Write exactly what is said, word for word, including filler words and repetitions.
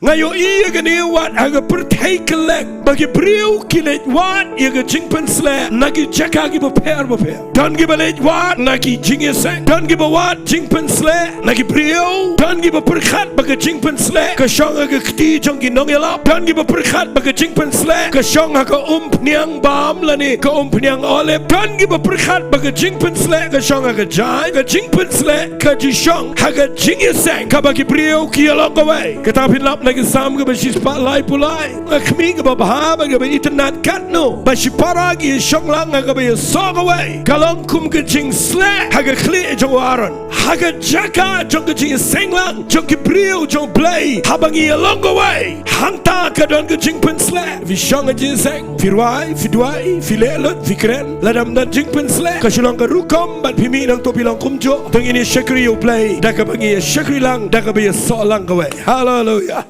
Nga ïohi ïa kane wat ha ka pyrthei kylleng ba ki briew ki leit wad ïa ka jingpynsleh na ki jaka kiba pher bapher. Don kiba leit wad na ki jingïaseng, don kiba wad jingpynsleh na ki briew, don kiba pyrkhat ba ka jingpynsleh ka shong ha ka kti jong ki nongïalap, don kiba pyrkhat ba ka jingpynsleh ka shong ha ka umphniang bam lane ka umphniang olib, don kiba pyrkhat ba ka jingpynsleh ka shong ha ka jaiñ. Ka jingpynsleh ka ju shong ha ka jingïaseng kaba ki briew ki ïalong kawei. Kata phin lap na ki Salm kaba shispah laiphew lai. Nga khmih kaba bha bad kaba itynnad katno ba shipara ki ïashong lang ha kaba ïasoh kawei. Ka long kum ka jingsleh ha ka khlieh jong u Aaron, ha ka jaka jong ka jingïaseng lang jong ki briew jong U Blei. Haba ngi ïalong kawei, hangta ka don ka jingpynsleh. Phi shong ha jingïaseng, phi rwai, phi duwai, phi leh lut, phi kren, lada ym don jingpynsleh, ka shu long ka rukom bad phi mih nangta phi long kumjuh. To ngin ïa shakri ïa U Blei da kaba ngi ïa shakri lang, da kaba ïasoh lang kawei. Haleluia.